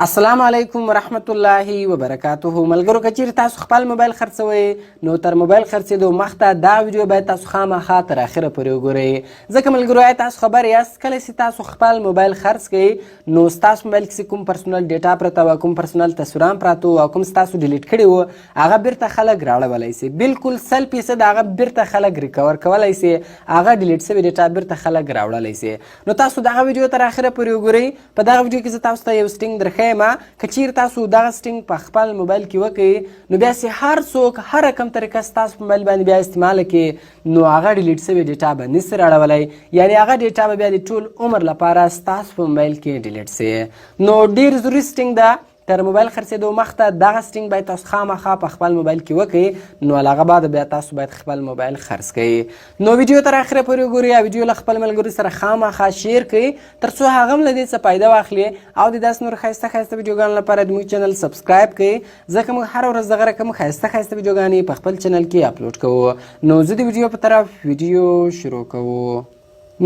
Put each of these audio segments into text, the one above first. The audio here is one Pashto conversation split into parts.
السلام علیکم ورحمت الله وبرکاته. ملګرو، که چیرې تاسو خپل موبایل خرڅوئ، نو تر موبایل خرڅېدو مخته دا ویډیو باید تاسو خامخا تر اخره پورې وګورئ، ځکه ملګرو، آیا تاسو خبر یاست، کله چې تاسو خپل موبایل خرڅ کړئ، نو ستاسو موبایل کې کوم personal data پرته وه، کوم پرسونل تصویران پراته وو، کوم ستاسو delete کړي وو، هغه بیرته خلک راړولی سي. بالکل 100% هغه بیرته خلک recover کولی سي. هغه delete سوي data بیرته خلک راوړلی سي. نو تاسو دغه ویډیو تر اخره پورې وګورئ. په دغه ویډیو کې زه تاسو ته یو setting درښیم. که چیرې تاسو دغه setting په خپل موبایل کې وکړئ، نو بیا سي هر څوک هر کوم طریقه ستاسو په موبایل باندې بیا استعمال کړي، نو هغه delete سوي data به نسي راړولی، یعنی هغه data به بیا د ټول عمر لپاره ستاسو په موبایل کې delete سي. نو ډیر ضروري setting ده. تر موبایل خرڅېدو مخته دغه setting باید تاسو خامخا په خپل موبایل کې وکړئ، نو هغه بعد بیا تاسو باید خپل موبایل خرڅ کړئ. نو ویډیو تر اخره پورې وګورئ او ویډیو له خپل ملګرو سره خامخا share کړئ، تر څو هغه هم له دې څه فایده واخلي. او د داسې نور ښایسته ښایسته ویډیوګانو لپاره د موږ channel subscribe کړئ، ځکه موږ هره ورځ دغه رقم ښایسته ښایسته ویډیوګانې په خپل channel کې اپلوډ کوو. نو زه د ویډیو په طرف ویډیو شروع کوو.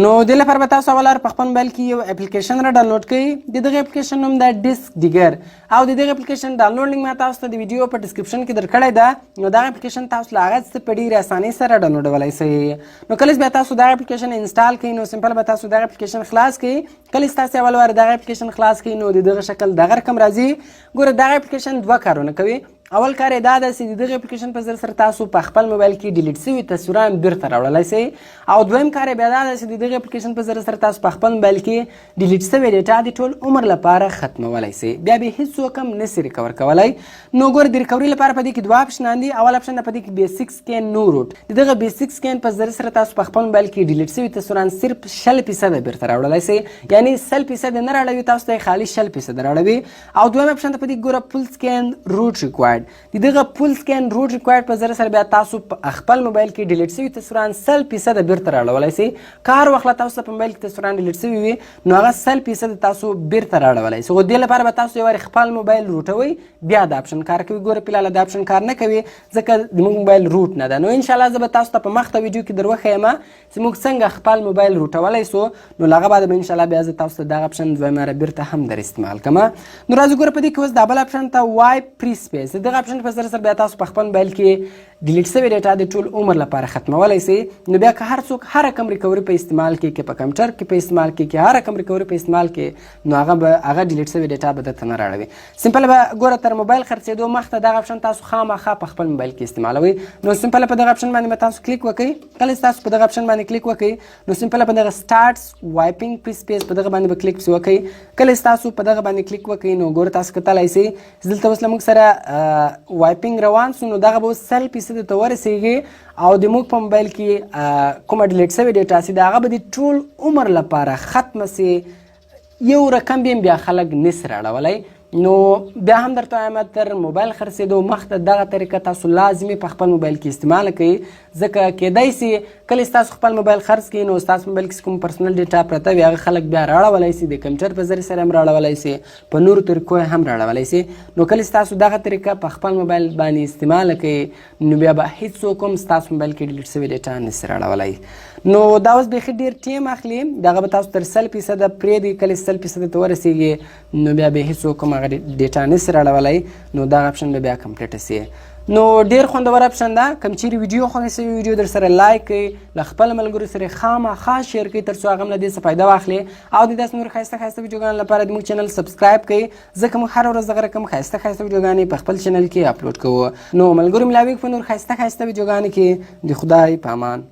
نو د دې لپاره به تاسو اول په خپل موبایل کې یو اپلیکیشن را ډاونلوډ کړئ. د دغه اپلیکیشن نوم ده Disk Digger او د دغه اپلیکیشن download link ما تاسو ته د ویډیو په description کې درکړی ده. نو دغه اپلیکیشن تاسو له هغه څخه په ډیره اسانۍ سره ډاونلوډولای شئ. نو کله چې بیا تاسو دغه اپلیکیشن install کړئ، نو simple به تاسو دغه اپلیکیشن خلاص کړئ. کله چې تاسو اول وار دغه اپلیکیشن خلاص کړئ، نو د دغه شکل دغه رقم راځي. ګوره، دغه اپلیکیشن دوه کارونه کوي. اول کار یې دا ده چې د دغه اپلیکیشن په ذریعه سره تاسو په خپل موبایل کې delete سوي تصویران بیرته راوړلی سئ او دویم کار یې بیا دا ده چې د دغه اپلیکیشن په ذریعه سره تاسو په خپل موبایل کې delete سوي data د ټول عمر لپاره ختمولی سئ. بیا به هیڅوک هم نسي recover کولی. نو ګوره، د recovery لپاره په دې کې دوه آپشنان دي. اول آپشن په دې کې basic scan، no root. د دغه basic scan په ذریعه سره تاسو په خپل موبایل کې delete سوي تصویران صرف 20% بیرته راوړلی سئ، یعنی 100% نه راړوي، تاسو ته خالي 20% راړوي. او دویم آپشن په دې ګوره full scan، root required. د دغه full scan، root required په ذریعه سره بیا تاسو په خپل موبایل کې delete سوي تصویران 100% بیرته راړولای سئ. کار وخت تاسو په موبایل کې تصویران delete سوي وي، نو هغه 100% تاسو بیرته راړولای سئ. خو دې لپاره به تاسو یو وار خپل موبایل root وئ، بیا د آپشن کار کوي. ګوره، فلحال د آپشن کار نه کوي، ځکه د موږ موبایل root نه ده. نو ان شاء الله زه به تاسو ته په مخته ویډیو کې در وښیم چې موږ څنګه خپل موبایل root ولای سو. نو له هغه بعد به ان شاء الله بیا زه تاسو ته دغه آپشن دویمه بیرته هم در استعمال کړم. نو راځو، ګوره، په دې کې اوس دا بل آپشن ته wipe free space. دغه آپشن په سره سره بیا تاسو په خپل موبایل کې delete سوي data د ټول عمر لپاره ختمولای سئ. نو بیا که هر څوک هر رقم recovery په استعمال کې، که په کمپیوټر کې په استعمال کې، که هر رقم recovery په استعمال کې، نو هغه به هغه delete سوي data به درته نه راړوي. simple به ګوره، تر موبایل خرڅېدو مخته دغه آپشن تاسو خامخا په خپل موبایل کې استعمالوئ. نو simple په دغه آپشن باندې به تاسو کلیک وکړئ. کله چې تاسو په دغه آپشن باندې کلیک وکړئ، نو simple په دغه start wiping free space په دغه باندې به کلیک وکړئ. کله چې تاسو په دغه باندې کلیک وکړئ، نو ګوره، تاسو کتلای سئ، دلته اوس له موږ سره wiping روان سو. نو دغه به اوس 100% ته ورسېږي او د موږ په موبایل کې کومه delete سوې data سي، د هغه به د ټول عمر لپاره ختمه سي. یو رقم به بیا خلک نسي راړولی. نو بیا هم درته وایم، تر موبایل خرڅېدو مخته دغه طریقه تاسو لازمي په خپل موبایل کې استعمال کړئ، ځکه کېدای سي کله چې تاسو خپل موبایل خرڅ کړئ، نو ستاسو موبایل کې کوم personal data پرته وي، هغه خلک بیا راړولای سي. د کمپیوټر په ذریعه سره هم راړولای سي، په نورو طریقو هم راړولای سي. نو کله چې تاسو دغه طریقه په خپل موبایل باندې استعمال کړئ، نو بیا به هیڅوک هم ستاسو موبایل کې delete سوي data نسي راړولای. نو دا اوس بیخي ډېر ټیم اخلي. دغه به تاسو تر 100% پرېږدي. کله چې 100% ته ورسېږي، نو بیا به هیڅوک هم هغه data نسي راړولای. نو دغه آپشن به بیا complete سي. نو ډیر خوندور آپشن ده. کوم چیرې ویډیو خوښه سوي، ویډیو در سره like کړئ، له خپل ملګرو سره خامخا share کړئ، تر څو هغه هم له دې څه فایده واخلي. او د داسې نور ښایسته ښایسته ویډیوګانو لپاره د موږ channel subscribe کړئ، ځکه موږ هره ورځ دغه رقم ښایسته ښایسته ویډیوګانې په خپل channel کې اپلوډ کوو. نو ملګرو، ملاویږو په نور ښایسته ښایسته ویډیوګانو کې. د خدای په امان.